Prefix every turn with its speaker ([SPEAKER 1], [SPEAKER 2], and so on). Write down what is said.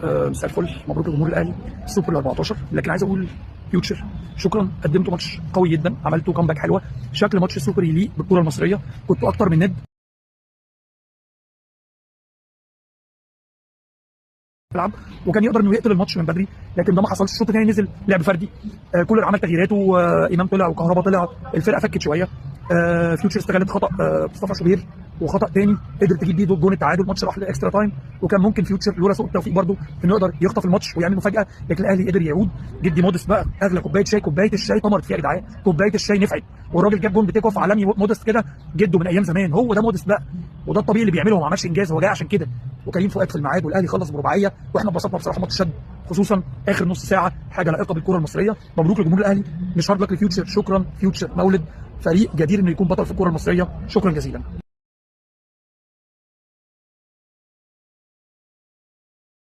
[SPEAKER 1] مساء الفل، مبروك لجمهور الاهلي السوبر ال 14. لكن عايز اقول فيوتشر شكرا، قدمتوا ماتش قوي جدا، عملتوا comeback حلوة، شكل ماتش السوبر يليق بالكرة المصرية، كنتوا اكتر من ند يلعب وكان يقدر انه يقتل الماتش من بدري، لكن ده ما حصلش. الشوط الثاني نزل لعب فردي، كولر عمل تغييراته، امام طلع وكهربا طلع، الفرقة فكت شوية. فيوتشر استغلت خطا مصطفى شوبير وخطا تاني قدر تجيب بيه جون التعادل. الماتش راح ل extra time، وكان ممكن فيوتشر لولا سوء التوفيق برده انه يقدر يخطف الماتش ويعمل مفاجاة، لكن الاهلي قدر يعود. جدي مودست بقى اغلى كوباية شاي، كوباية الشاي طمرت فيها يا جدعان، كوباية الشاي نفعت، والراجل جاب جون ب take off عالمي. مودست كده جده من ايام زمان، هو ده مودست بقى، وده الطبيعي اللي بيعمله، هو ما عملش انجاز، هو جاي عشان كده. وكريم فؤاد في الميعاد، والاهلي خلص برباعيه، واحنا اتبسطنا بصراحة. ماتش شد خصوصا اخر نص ساعة، حاجة لائقة بالكرة المصرية. مبروك لجمهور الاهلي، مش hard luck لفيوتشر. شكرا فيوتشر، مولد فريق جدير انه يكون بطل في الكره المصرية. شكرا جزيلا.